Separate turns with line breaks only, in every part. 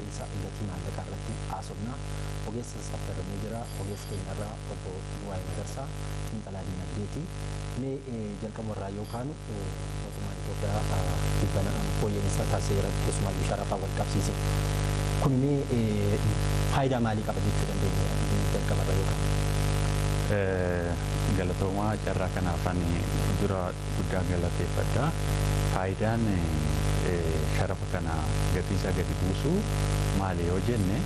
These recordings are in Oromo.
Fooyya'insa gatii maallaqaa irratti haasofna. Ogeessa affeeramee jira. Ogeessa keenyarraa obbo Bu'aayee Magarsaa, xiinxalaa diinagdeeti. Mee jalqaba irraa yoo kaanu, mootummaan Itoophiyaa dhibbana fooyya'insa taasiseera, keessumaayyuu sharafaa wal qabsiise. Kun mee faayidaa maalii qaba jechuu dandeenya jalqaba irraa yoo kaanu?
Galatoomaa, carraa kanaaf ani dura guddaa galateeffadha. Faayidaan sharafa kana gatii isaa gadi buusuu maali yoo jenne,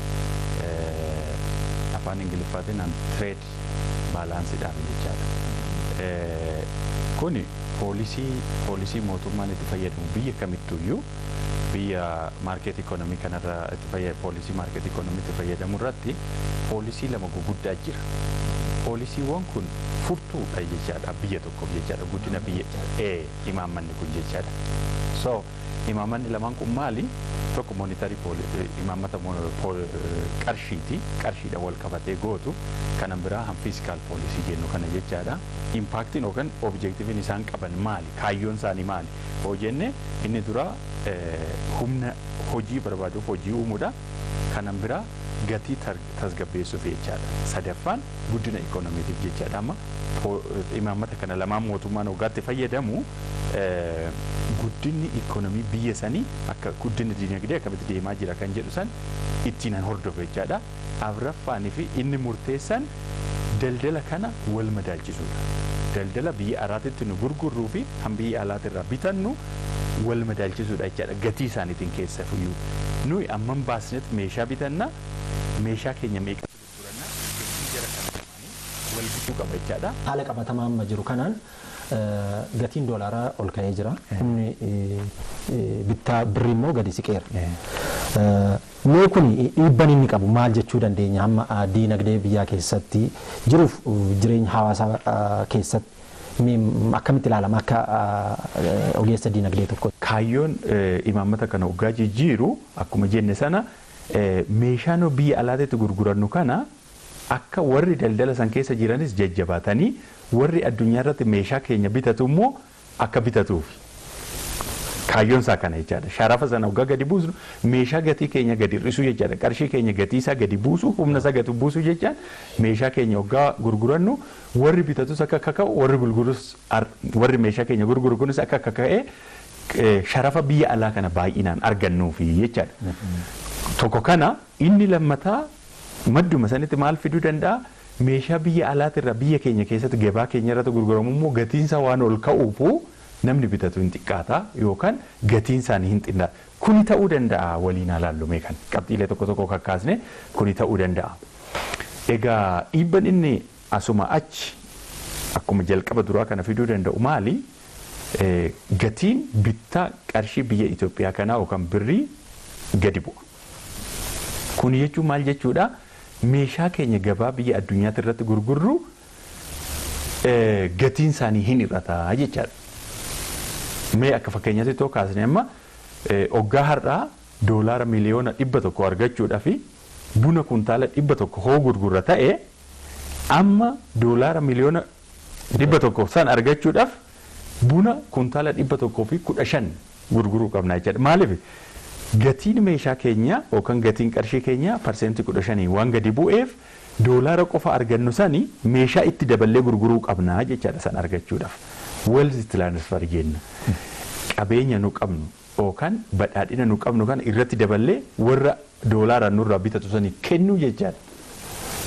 afaan Ingiliffaatiin an trade balanceiidhaaf jechaadha. Kuni poolisii mootummaan itti fayyadamu biyya kamittuyyuu, biyya market economy kanarra itti fayyadamu, poolisii market economy itti fayyadamu irratti poolisii lama guguddaa jira. Poolisiiwwan kun furtuudha jechaadha biyya tokkoof jechaadha, guddina biyya imaammanni kun jechaadha. So imaammanni lamaan kun maali? Tokko monetary imaammata qarshiiti, qarshiidha wal qabatee gootu, kanan biraa han fiscal policy jennu kana jechaadha. Impactiin yookaan objectiviin isaan qaban maali? Kaayyoon isaanii maali? Hoo jenne, inni dura humna hojii barbaaduuf hojii uumuudha. Kanan biraa gatii tasgabbeessuuf jechaadha. Sadaffaan guddina ikoonomiitiif jechaadha. Amma imaammata kana lamaan mootummaan waggaatti fayyadamu, guddinni ikoonomii biyya sanii akka guddinni dinagdee akkamitti deemaa jira kan jedhu san ittiin hordofu jechaadha. Afuraffaanii fi inni murteessan daldala kana wal madaalchisuudha. Daldala biyya alaatitti nu gurgurruu fi kan biyya alaatirraa bitannu wal madaalchisuudha jechaadha. Gatii isaaniitiin keessa fuyyuu. Nuyi amman baasnetti meeshaa bitanna, meeshaa keenya meeqa gurguranna, gatii jara kana lamaanii wal bituu qaba jechaadha.
Haala qabatamaa amma jiru kanaan gatiin doolaaraa ol ka'ee jira. Humni bittaa birrii immoo gadi siqeera. Mee kun dhiibban inni qabu maal jechuu dandeenya hamma diinagdee biyyaa keessatti jiruuf jireenya hawaasaa keessatti, mee akkamitti ilaalama akka ogeessa diinagdee tokko?
Kaayyoon imaammata kana waggaa jijjiiru, akkuma jenne sana, meeshaa nu biyya alaatitti gurgurannu kana akka warri daldala san keessa jiranis jajjabaatanii, warri addunyaa irratti meeshaa keenya bitatu immoo akka bitatuuf. Kaayyoon isaa kana jechaadha. Sharafa sana waggaa gadi buusnu meeshaa gatii keenya gadi hir'isuu jechaadha. Qarshii keenya gatii isaa gadi buusu, humna isaa gadi buusu jechaan, meeshaa keenya waggaa gurgurannu warri bitatus akka kaka'u, warri gurgurus, warri meeshaa keenya gurguru kunis akka kaka'ee sharafa biyya alaa kana baay'inaan argannuufi jechaadha. Tokko kana. Inni lammataa madduma sanitti maal fiduu danda'a? Meeshaa biyya alaatirraa biyya keenya keessatti gabaa keenya irratti gurguramu immoo gatiinsaa waan ol ka'uufu namni bitatu hin xiqqaata yookaan gatiin isaanii hin xinnaata. Kuni ta'uu danda'a, waliin ilaallume kan qabxiilee tokko tokko kakkaasne kuni ta'uu danda'a. Egaa dhiibban inni asuma achi akkuma jalqaba duraa kana fiduu danda'u maali? Gatiin bittaa qarshii biyya Itoophiyaa kanaa yookaan birrii gadi bu'a. Kun jechuun maal jechuudha? Meeshaa keenya gabaa biyya addunyaatti irratti gurgurru gatiin isaanii hin hir'ata jechaadha. Mee akka fakkeenyaatti too kaasne, amma hoggaa har'aa doolaara miliyoona 100 argachuudhaaf buna kuntaala 100 hoo gurgurra ta'e, amma doolaara miliyoona 100 san argachuudhaaf buna kuntaala 115 gurguruu qabna jechaadha. Maaliif? Gatiin meeshaa keenya yookaan gatiin qarshii keenya 15% waan gadi bu'eef, doolaara qofa argannu sani meeshaa itti daballee gurguruu qabna jechaadha san argachuudhaaf. Wealth transfer jenna. Qabeenya nu qabnu yookaan badhaadhina nu qabnu kana irratti daballee warra doolaaraan nurraa bitatu sanii kennuu jechaadha.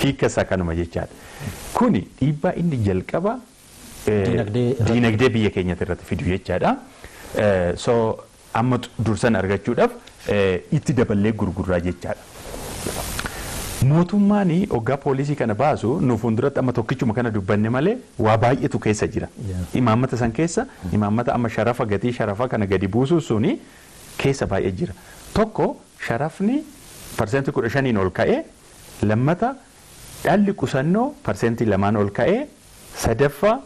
Hiika isaa kanuma jechaadha. Kuni dhiibbaa inni jalqaba diinagdee biyya keenyatti irratti fidu jechaadha. So amma dursan argachuudhaaf itti daballee gurgurraa jechaadha. Mootummaan hoggaa poolisii kana baasu nu fuulduratti amma tokkichuma kana dubbanne malee waa baay'eetu keessa jira. Imaammata san keessa, imaammata amma sharafa, gatii sharafa kana gadi buusuu suni keessa baay'ee jira. Tokko, sharafni 15%n ol ka'ee, lammata dhalli qusannoo 2%n ol ka'ee, sadaffaa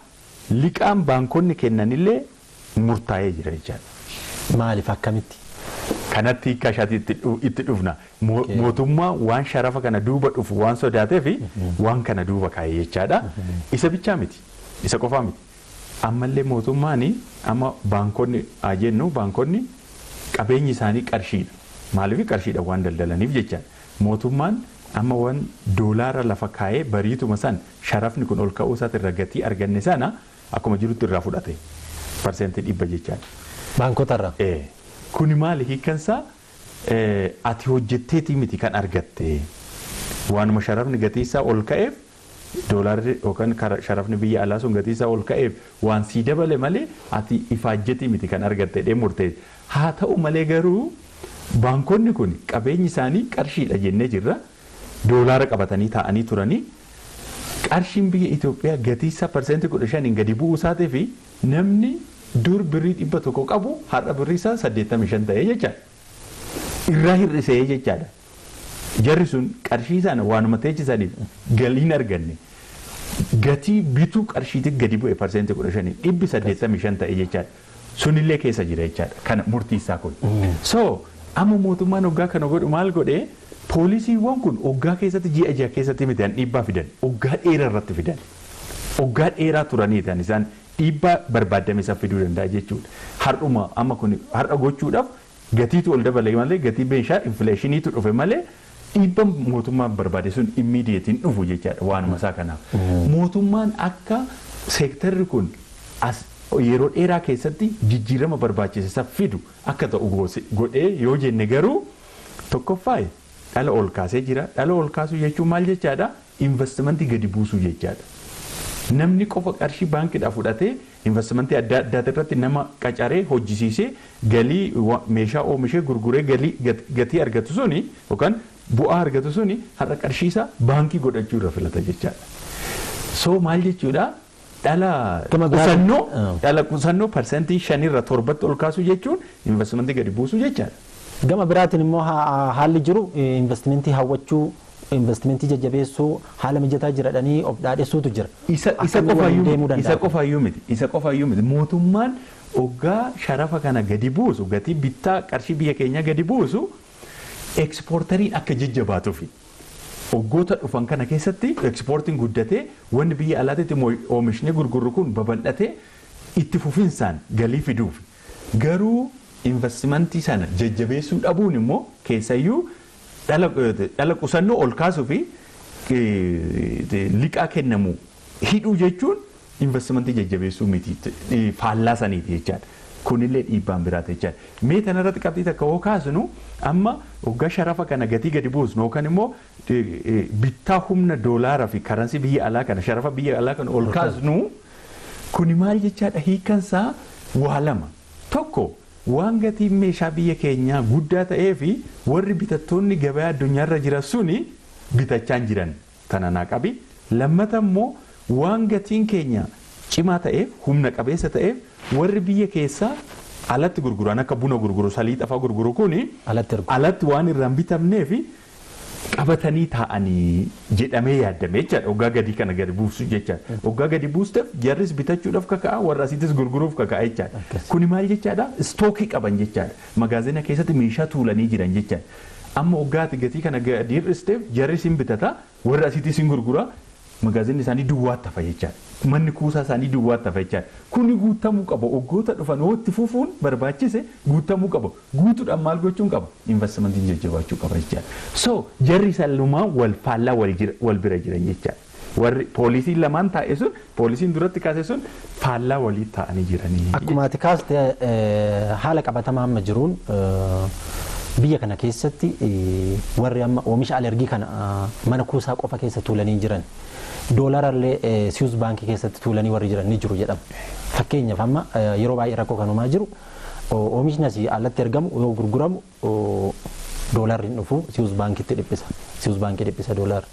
liqaan baankonni kennanillee murtaa'ee jira jechaadha.
Maaliif, akkamitti?
Kanatti hiikkaa isaatii itti dhufna. Mootummaa waan sharafa kana duuba dhufu waan sodaatee fi waan kana duuba kaa'e jechaadha. Isa bichaa miti. Isa qofaa miti. Ammallee mootummaan amma baankonni haa jennu, baankonni qabeenyi isaanii qarshiidha. Maaliif qarshiidhaan waan daldalaniif jechaan. Mootummaan amma waan doolaara lafa kaa'ee bariituma san sharafni kun ol ka'uu isaati irra gatii arganne sana akkuma jirutti irraa fudhate 100% jechaan.
Baankota irraa.
Kuni maali hiikkansaa ati hojjetteetii miti kan argatte waanuma sharafni gatii isaa ol ka'eef doolaarri yookaan sharafni biyya alaa sun gatii isaa ol ka'eef waan sii dabale malee ati ifaajjetii miti kan argatte dhee murteesse. Haa ta'u malee garuu baankonni kun qabeenyi isaanii qarshiidha jennee jirra. Doolaara qabatanii taa'anii turanii qarshiin biyya Itoophiyaa gatii isaa 15% gadi bu'uu isaatii fi namni dur birrii 100 qabu har'a birrii isaa 85 ta'ee jechaadha. Irraa hir'isee jechaadha. Jarri sun qarshii sana waanuma teechisaniif galiin arganne gatii bituu qarshiitiin gadi bu'e 15% 85 ta'e jechaadha. Sunillee keessa jira jechaadha. Kana murtiisaa kun. So amma mootummaan hoggaa kana godhu maal godhee poolisiiwwan kun hoggaa keessatti ji'a ji'a keessatti miti an dhiibbaa fidan hoggaa dheeraa irratti fidan hoggaa dheeraa turanii ta'an isaan dhiibbaa barbaadame isa fiduu danda'a jechuudha. Har'uma amma kun har'a gochuudhaaf gatiitu ol dabale malee gatii meeshaa infleeshiniitu dhufe malee dhiibbaan mootummaan barbaade sun immiidiyeetiin dhufu jechaadha waanuma isaa kanaaf. Mootummaan akka seektarri kun as yeroo dheeraa keessatti jijjiirama barbaachise isa fidu akka ta'u godhee yoo jenne garuu tokkoffaa dhala ol kaasee jira. Dhala ol kaasuu jechuun maal jechaadha? Investimentii gadi buusuu jechaadha. Namni qofa qarshii baankiidhaa fudhatee investimentii adda addaa irratti nama qacaree hojjisiisee galii meeshaa oomishee gurguree galii gatii argatu suni yookaan bu'aa argatu suni har'a qarshii isaa baankii godhachuu irra filata jechaadha. So maal jechuudha? Dhala qusannoo 5% irra 7tti ol kaasuu jechuun investimentii gadi buusuu jechaadha.
Gama biraatiin immoo haalli jiru investimentii hawwachuu investimentii jajjabeessuu haala mijataa jiradhanii of dhaadessuutu jira.
Isa qofaayyuu miti. Isa qofaayyuu miti. Mootummaan hoggaa sharafa kana gadi buusu gatii bittaa qarshii biyya keenyaa gadi buusu ekspoortariin akka jajjabaatuufi. Waggoota dhufan kana keessatti ekspoortiin guddatee wanni biyya alaatti oomishni gurgurru kun babal'atee itti fufinsaan galii fiduufi. Garuu investimentii sana jajjabeessuu dhabuun immoo keessayyuu dhala qusannoo ol kaasuu fi liqaa kennamu hidhuu jechuun investimentii jajjabeessuu miti faallaa saniiti jechaadha. Kunillee dhiibbaan biraati jechaadha. Mee tanarratti qabxii takka hoo kaasnu amma hoggaa sharafa kana gatii gadi buusnu yookaan immoo bittaa humna doolaaraa fi karansii biyya alaa kana sharafa biyya alaa kana ol kaasnu kuni maal jechaadha hiikansaa waa lama. Tokko waan gatiin meeshaa biyya keenyaa guddaa ta'ee fi warri bitattoonni gabaa addunyaarra jiran suni bitachaa jiran tana naa qabi. Lammata immoo waan gatiin keenya cimaa ta'eef humna qabeessa ta'eef warri biyya keessaa alatti gurguran akka buna gurguru saliixa fa'aa gurguru kuni alatti waan irraan bitamnee fi qabatanii taa'anii jedhamee yaadame jechaadha. Hoggaa gadii kana gadi buusu jechaadha. Hoggaa gadi buusteef jarris bitachuudhaaf kaka'a warra asiitis gurguruuf kaka'a jechaadha. Kuni maal jechaadha? Istookii qaban jechaadha. Magaazina keessatti meeshaa tuulanii jiran jechaadha. Amma hoggaati gatii kana gadi hir'isteef jarris hin bitata warra asiitis hin gurgura magaazinni isaanii duwwaatti hafa jechaadha. Manni kuusaa isaanii duwwaatti hafa jechaadha. Kuni guutamuu qaba. Waggoota dhufan yoo itti fufuun barbaachise guutamuu qaba. Guutuudhaan maal gochuun qaba? Investimentiin jajjabaachuu qaba jechaadha. So jarri isaan lamaan wal faallaa wal bira jiran jechaadha. Warri poolisiin lamaan taa'e sun poolisiin duratti kaase sun faallaa walii taa'anii jiranii.
Akkuma ati kaaste haala qabatamaa amma jiruun biyya kana keessatti warri amma oomisha alergii kana mana kuusaa qofa keessa tuulanii jiran doolaarallee Swiss baankii keessatti tuulanii warri jiran ni jiru jedhama. Fakkeenyaaf amma yeroo baay'ee rakkoo kan uumaa jiru oomishni asii alatti ergamu yoo gurguramu doolaarri hin dhufu Swiss baankiitti dhiphisa. Swiss baankii dhiphisa doolaara.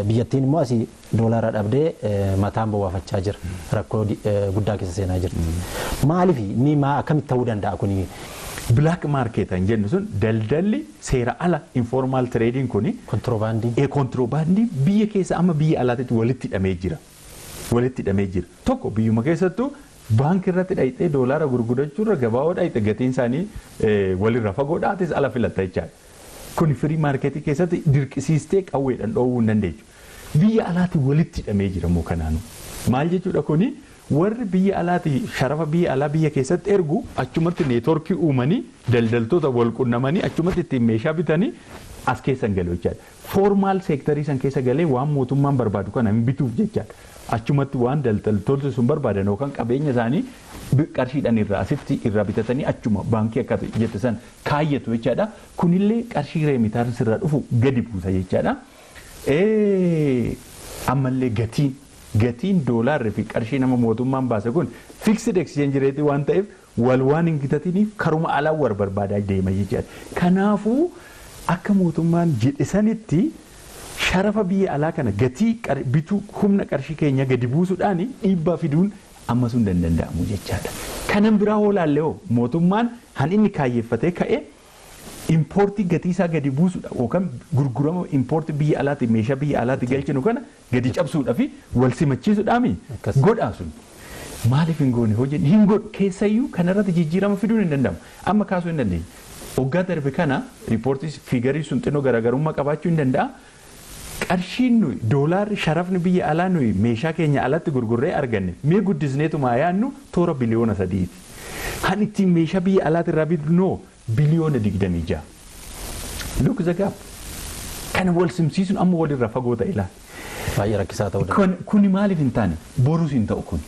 Biyyattiin immoo asii doolaara dhabdee mataan bowwaafachaa jira. Rakkoo guddaa keessa seenaa jirti. Maaliif ni maa akkamitti ta'uu danda'a kuni?
Black market kan jennu sun daldalli seera ala informal trading kuni
kontiroobaandii
kontiroobaandii biyya keessa amma biyya alaatti walitti hidhamee jira. Walitti hidhamee jira. Tokko biyyuma keessattuu baankii irratti dhayxee doolaara gurgurachuurra gabaa'oo dhayxe gatiin isaanii walirra fagoodha atis ala filatta jechaadha. Kun firii maarkeetii keessatti dirqisiistee qawweedhaan dhoowwuu hin dandeechu. Biyya alaatti walitti hidhamee jira moo kanaanu. Maal jechuudha kuni warri biyya alaati sharafa biyya alaa biyya keessatti ergu achumatti neetworkii uumanii daldaltoota wal qunnamanii achumatti ittiin meeshaa bitanii as keessan galu jechaadha. Formal sectorii san keessa galee waan mootummaan barbaadu kana hin bituuf jechaadha. Achumatti waan daldaltoonni sun barbaadan yookaan qabeenya isaanii qarshiidhaan irraa asitti irraa bitatanii achuma baankii akka jette san kaayyatu jechaadha. Kunillee qarshii remittance irraa dhufu gadi buusa jechaadha. Ammallee gatiin doolaarri fi qarshii nama mootummaan baase kun fixed exchange rate waan ta'eef wal waan hin gitatiniif karuma alaa war barbaadaa deema jechaadha. Kanaafuu akka mootummaan jedhe sanitti sharafa biyya alaa kana gatii bituu humna qarshii keenya gadi buusuudhaan dhiibbaa fiduun amma sun danda'amu jechaadha. Kanan biraa hoo laallee hoo mootummaan han inni kaayyeeffatee ka'e importii gatii isaa gadi buusuudha yookaan gurgurama importii biyya alaatti meeshaa biyya alaatti galchinu kana gadi cabsuudhaa fi wal simachiisuudhaami godhaa sun. Maaliif hin goone hojii hin godhu keessayyuu kanarratti jijjiirama fiduun hin danda'amu. Amma kaasuu hin dandeenye. Waggaa darbe kana riippoortii figurii sun xinnoo garaagarummaa qabaachuu hin danda'a. Qarshiin nuyi doolaarri sharafni biyya alaa nuyi meeshaa keenya alatti gurgurree arganne mee guddisneetuma yaannu toora biliyoona 3ti. Han ittiin meeshaa biyya alaatti irraa bitnoo biliyoona 26. Look the gap. Kana wal simsiisuun amma walirraa fagoo ta'e ilaala.
Baay'ee rakkisaa ta'uu danda'a.
Kuni maaliif hin taane borus hin ta'u kun.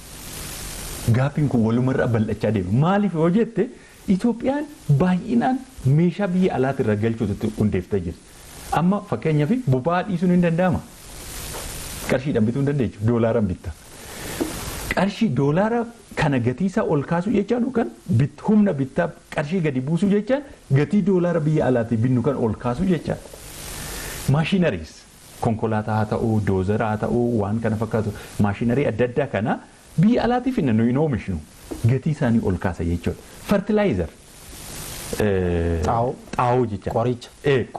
Gapiin kun walumarraa bal'achaa deema. Maaliif yoo jette Itoophiyaan baay'inaan meeshaa biyya alaatti irraa galchuutti hundeeffatee jirti. Amma fakkeenyaaf boba'aa dhiisuun hin danda'ama. Qarshiidhaan bituu hin dandeechu. Doolaaraan bitta. Qarshii doolaara kana gatii isaa ol kaasuu jechaan yookaan humna bittaa qarshii gadi buusuu jechaan gatii doolaara biyya alaatii binnu kan ol kaasuu jechaan. Machineries konkolaataa haa ta'uu, doozara haa ta'uu, waan kana fakkaatu machinery adda addaa kana biyya alaatii finna nuyi hin oomishnu gatii isaanii ol kaasa jechuudha. Fertilizer.
Xaa'oo.
Xaa'oo jecha.
Qoricha.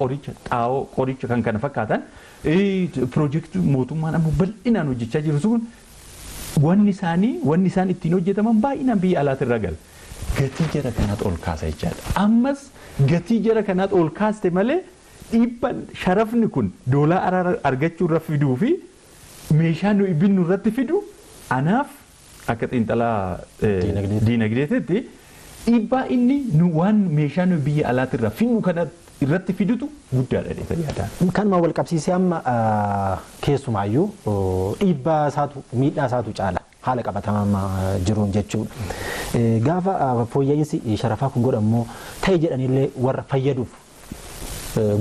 Qoricha, xaa'oo, qoricha kan kana fakkaatan piroojeektii mootummaan amma bal'inaan hojjechaa jiru sun wanni isaanii wanni isaan ittiin hojjetaman baay'inaan biyya alaati irraa gala. Gatii jara kanaatu ol kaasa jechaadha. Ammas gatii jara kanaatu ol kaaste malee dhiibbaan sharafni kun doolaara argachuu irra fiduu fi meeshaa nuyi binnu irratti fidu anaaf akka xiinxalaa diinagdeetitti dhiibbaa inni nu waan meeshaa nuyi biyya alaati irraa finnu kana irratti fidutu guddaadha jedhee yaadaan.
Kanuma wal qabsiisee amma keessumaayyuu dhiibbaa isaatu miidhaa isaatu caala haala qabatamaa jiruun jechuudha. Gaafa fooyya'insi sharafaa kun godhamu ta'e jedhanillee warra fayyaduuf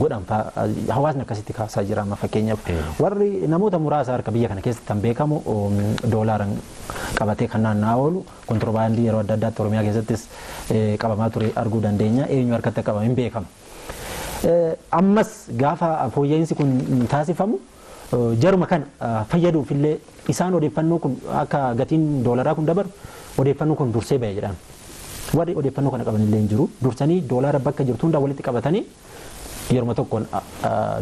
godhan hawaasni akkasitti kaasaa jira. Amma fakkeenyaaf warri namoota muraasa harka biyya kana keessatti kan beekamu doolaaran qabatee kan naanna'aa oolu kontiroobaandii yeroo adda addaatti Oromiyaa keessattis qabamaa ture arguu dandeenya. Eenyu harkatti qabame hin beekamu. Ammas gaafa fooyya'insi kun taasifamu jaruma kana fayyaduuf illee isaan odeeffannoo kun akka gatiin doolaraa kun dabalu odeeffannoo kun dursee ba'e jedhan. Warri odeeffannoo kana qaban illee hin jiru. Dursanii doolaara bakka jirtu hunda walitti qabatanii yeruma tokkoon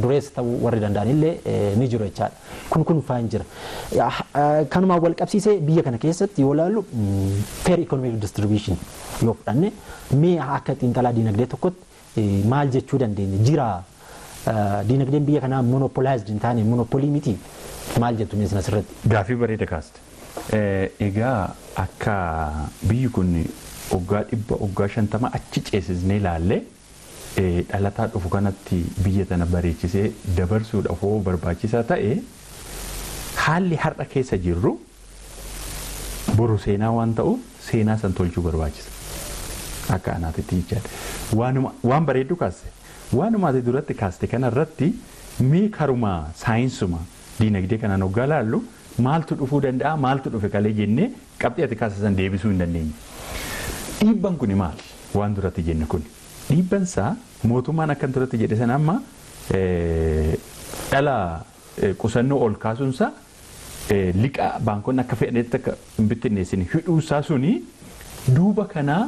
dureessa ta'uu warri danda'an illee ni jiru jechaadha. Kun faan jira. Kanumaan wal qabsiisee biyya kana keessatti yoo ilaallu fair economic distribution yoo fudhanne mee akka xiinxalaa diinagdee tokkotti maal jechuu dandeenya? Jira diinagdeen biyya kanaa monopolized hin taane, monopolii miti, maal jettu mee asirratti?
Gaaffii bareeda kaaste. Egaa akka biyyi kun waggaa 100 waggaa 50 achi ceesisnee ilaalle dhalataa dhufu kanatti biyya tana bareechisee dabarsuudhaaf hoo barbaachisaa ta'e haalli har'a keessa jirru boru seenaa waan ta'uuf seenaa san tolchuu barbaachisa. Akka anaatitti jechaadha. Waan bareeddu kaaste. Waanuma ati duratti kaaste kanarratti mee karuma saayinsuma diinagdee kanaan hoggaa laallu maaltu dhufuu danda'a, maaltu dhufe kalee jennee qabxii ati kaase san deebisuu hin dandeenye. Dhiibban kuni maali? Waan duratti jenne kuni. Dhiibban isaa mootummaan akkan duratti jedhe sana amma dhala qusannoo ol kaasuunsaa liqa baankonni akka fedhanitti akka hin bittinneessine hidhuusaa suni duuba kanaa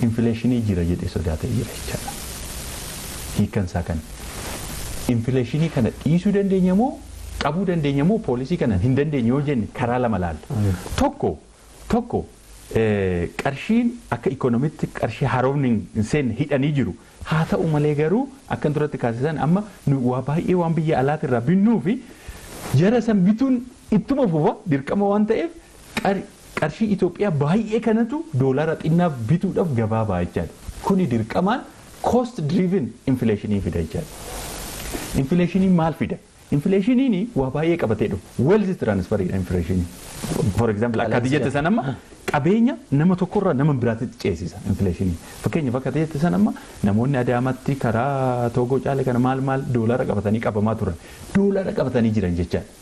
inflationii jira jedhee sodaatee jira jechaadha. Hiikkan isaa kana. Inflationii kana dhiisuu dandeenya moo qabuu dandeenya moo poolisii kana hin dandeenye yoo jenne karaa lama laalla. Tokko qarshiin akka ikoonomiitti qarshii haroomni hin seenne hidhanii jiru. Haa ta'u malee garuu akkan duratti kaasisan amma waa baay'ee waan biyya alaatirraa binnuu fi jara san bituun ittuma fufa dirqama waan ta'eef Qarshii Itoophiyaa baay'ee kanatu doolaara xinnaa bituudhaaf gabaa ba'a jechaadha. Kuni dirqamaan cost driven inflationii fida jechaadha. Inflationiin maal fida? Inflationiin waa baay'ee qabatee dhufa. Wealth transferidha inflationiin. For example, akka ati jette san amma qabeenya nama tokkorraa nama biraatti ceesisa inflationiin. Fakkeenyaaf, akka ati jette san amma namoonni Adaamaatti karaa Toogoo caale kana maal maal doolaara qabatanii qabamaa turan. Doolaara qabatanii jiran jechaadha.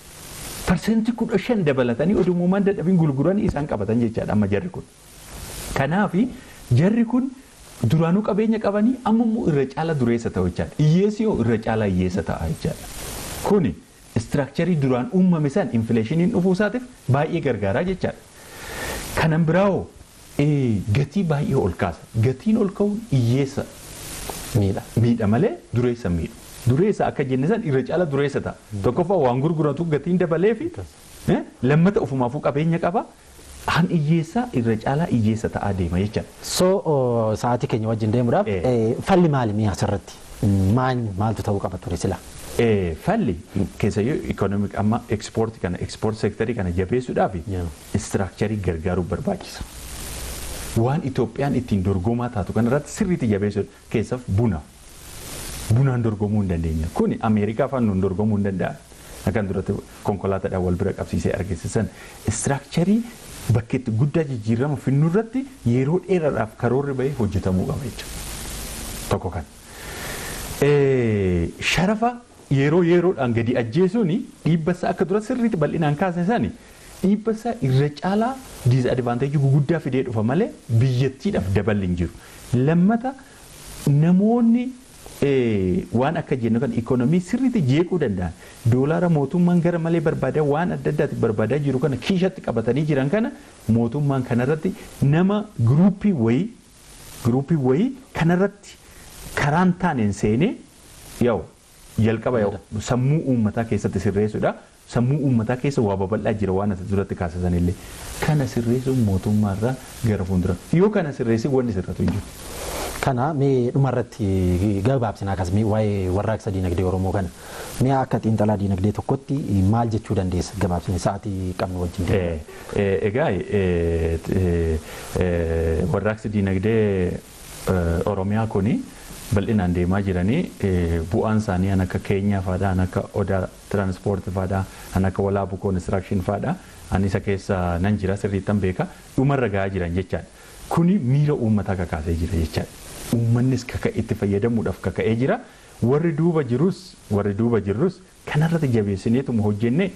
15% dabalatanii odummaan dadhabiin gurguranii isaan qabatan jechaadha amma jarri kun. Kanaafi jarri kun duraanuu qabeenya qabanii amma immoo irra caala dureessa ta'u jechaadha. Hiyyeessi yoo irra caala hiyyeessa ta'a jechaadha. Kuni structurii duraan uumame san inflationiin dhufuu isaatiif baay'ee gargaaraa jechaadha. Kanan biraawoo gatii baay'ee ol kaasa. Gatiin ol ka'uun hiyyeessa
miidha.
Miidha malee dureessa miidhu. Dureessa akka jenne san irra caala dureessa ta'a. Tokkoffaa, waan gurguratu gatiin dabalee fi lammata ofumaafuu qabeenya qaba. Han hiyyeessaa irra caalaa hiyyeessa ta'aa deema jechaadha.
So sa'aatii keenya wajjin deemuudhaaf, falli maali mi'a asirratti? Maaltu ta'uu qaba ture sila?
Falli keessayyuu economic amma export kana, export sectorii kana jabeessuudhaaf structurii gargaaruu barbaachisa. Waan Itoophiyaan ittiin dorgomaa taatu kanarratti sirriitti jabeessuudha. Keessaaf buna. Bunaan dorgomuu hin dandeenya. Kuni Ameerikaa faan nuun dorgomuu hin danda'an. Akkan duratti konkolaataadhaan wal bira qabsiisee argisiisan, structurii bakka itti guddaa jijjiirama finnu irratti yeroo dheeraadhaaf karoorri bahee hojjetamuu qaba jechuudha. Tokko kan. Sharafa yeroo yeroodhaan gadi ajjeesuun dhiibba isaa akka dura sirriitti bal'inaan kaasne sani, dhiibba isaa irra caalaa disadvantageii guguddaa fidee dhufa malee biyyattiidhaaf daballi hin jiru. Lammata, namoonni waan akka jennu kan ikoonomii sirriitti jeequu danda'an, doolaara mootummaan gara malee barbaadaa, waan adda addaatti barbaadaa jiru kana kiishatti qabatanii jiran kana, mootummaan kanarratti nama groupii wayii kanarratti karaan taaneen seenee yaa'u jalqaba yaa'u sammuu uummataa keessatti sirreessuudha. Sammuu uummataa keessa waa babal'aa jira, waan ati duratti kaasasan illee. Kana sirreessuun mootummaarraa gara fuuldura. Yoo kana sirreessi, wanni sirratu hin jiru.
Kana mee dhumarratti gabaabsinaa akkasumii waa'ee warraaqsa diinagdee Oromoo kana mee akka xiinxalaa diinagdee tokkotti maal jechuu dandeessa, gabaabsine sa'aatii qabnu wajjin?
Egaa, warraaqsi diinagdee Oromiyaa kuni bal'inaan deemaa jiranii, bu'aan isaanii an akka Keenyaa fa'aadha, an akka Odaa Tiraanspoortii fa'aadha, an akka Walaabuu Construction fa'aadha. Ani isa keessa nan jira, sirriittan beeka, dhumarra gahaa jiran jechaadha. Kuni miira uummataa kakaasee jira jechaadha. Uummannis itti fayyadamuudhaaf kaka'ee jira. Warri duuba jirrus kanarratti jabeessineetuma hojjennee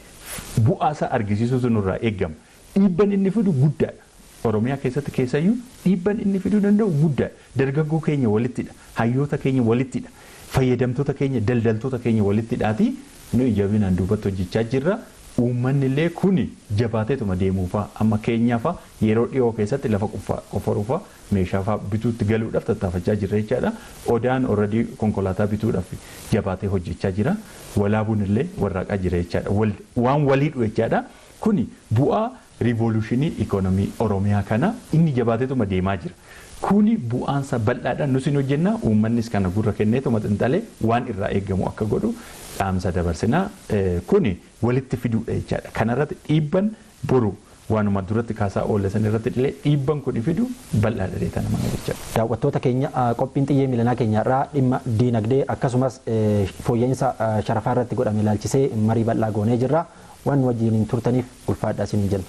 bu'aa isaa argisiisuutu nurraa eegama. Dhiibban inni fidu guddaadha. Oromiyaa keessatti keessayyuu dhiibban inni fiduu danda'u guddaadha. Dargaggoo keenya walittidha. Hayyoota keenya walittidha. Fayyadamtoota keenya, daldaltoota keenya walittidhaati. Nuyi jabinaan duubatti hojjechaa jirra. Uummanni illee kuni jabaateetuma deemuufaa amma keenyaafaa yeroo dhiyoo keessatti lafa qofforuufaa, meeshaafaa bituutti galuudhaaf tattaafachaa jirra jechaadha. Odaan already konkolaataa bituudhaaf jabaatee hojjechaa jira. Walaabuun illee warraaqaa jira jechaadha. Waan waliidhu jechaadha. Kuni bu'aa revolutionii ikoonomii Oromiyaa kana inni jabaateetuma deemaa jira. Kuni bu'aansa bal'aadha, nus hin hojjenna, uummannis kana gurra kenneetuma xinxalee waan irraa eeggamu akka godhu dhaamsa dabarsinaa. Kuni walitti fiduudha jechaadha. Kanarratti dhiibban boru waanuma duratti kaasaa oolle san irratti illee dhiibban kun fidu bal'aadha deeta nama jechaadha.
Daawwattoota keenya, qophiin xiyyee miilanaa keenya irraa dhimma diinagdee akkasumas fooyya'insa sharafaa irratti godhame ilaalchisee marii bal'aa goonee jirra. Waan wajjin turtaniif ulfaadhaa isin jenna.